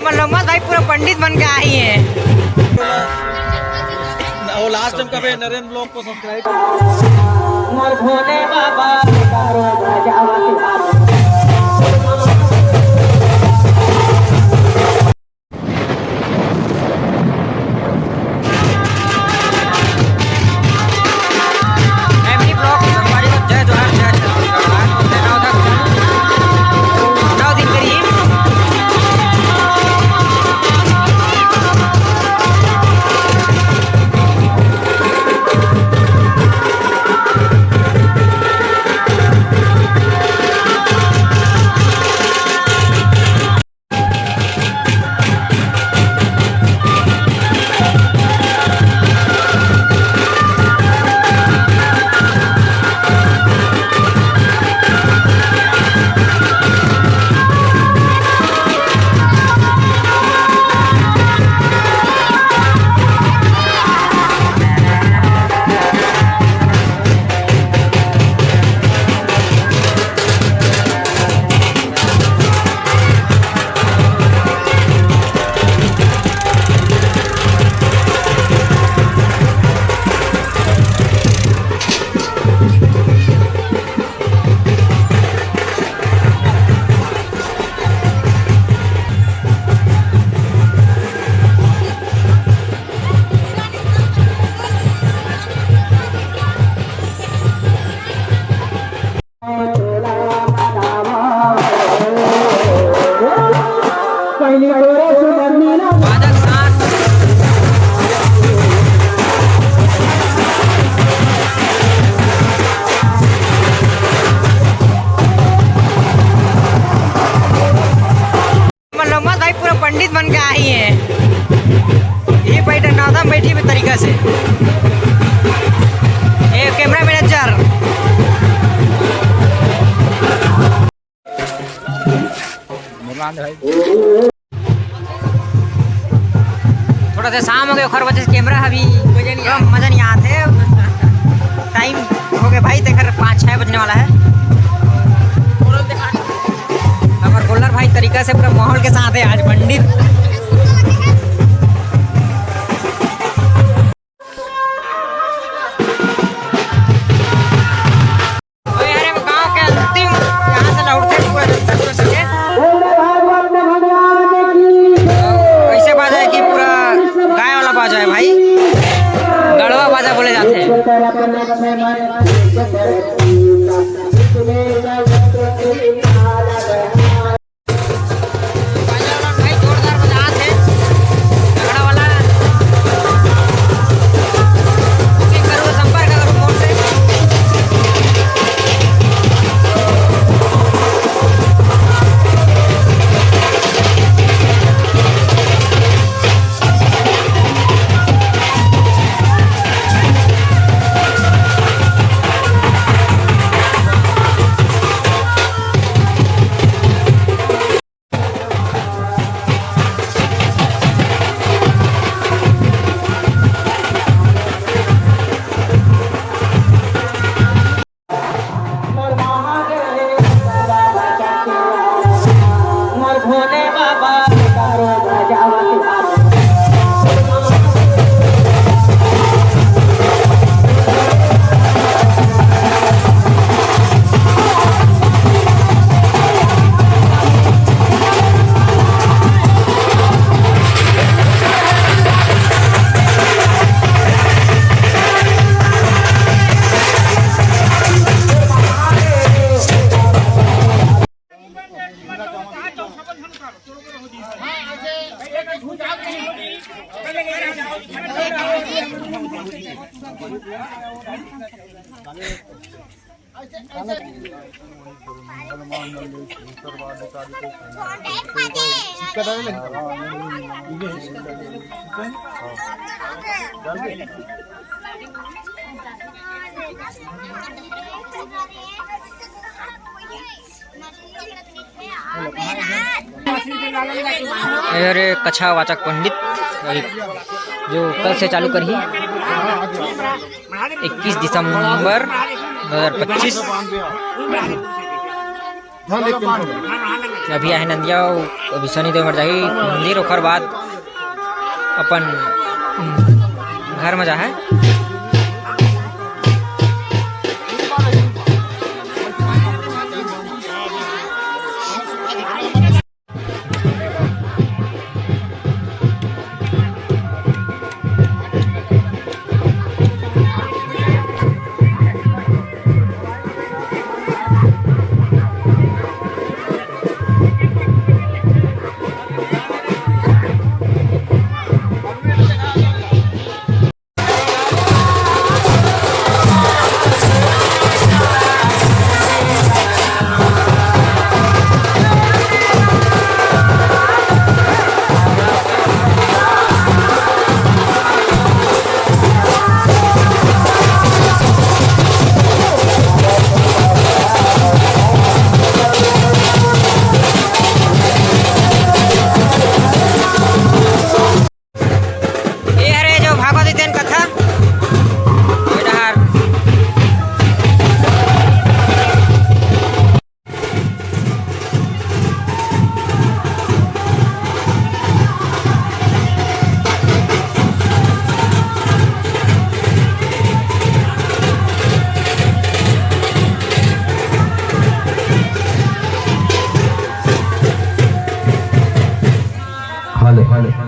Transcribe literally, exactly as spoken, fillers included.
मल्लोमत भाई पूरा पंडित बन के आई है। वो लास्ट टाइम का भी नरेंद्र ब्लॉग को सब्सक्राइब। मोर भोले बाबा फैमिली ब्लॉग संगवारी को जय जोहार, जय छत्तीसगढ़। आज नौ दिन करी। मल्लोमत भाई पूरा पंडित बन के आई है। ये भाई डंडावता में बैठी हुई तरीका से। ये कैमरा मैनेजर। थोड़ा सा शाम हो गया, ओखर वजह से कैमरा अभी मजा नहीं आते। टाइम हो गया भाई, देख पाँच छः बजने वाला है। हमारे गोल्डर भाई तरीका से पूरा माहौल के साथ है आज पंडित। तो यार, अब गांव के अंतिम यहाँ से लौटते पूरा जनता पूरा सके। ऐसे बाजा है कि पूरा गाय वाला बाजा है भाई, गढ़वा बाजा बोले जाते हैं। भाई जोरदार बजात हे, तगड़ा वाला। बुकिंग करो, संपर्क करो फोन से। अरे कछावाचक पंडित, अभी जो कल से चालू करही, इक्कीस दिसंबर दो हज़ार पच्चीस। अभी आहे नंदिया, अभी शनिदेव मर जाही मंदिर, ओकर बाद अपन, उम, घर में जाहे। ए हरे जो भागवत तेन कथा, ए डहार। Hello, hello.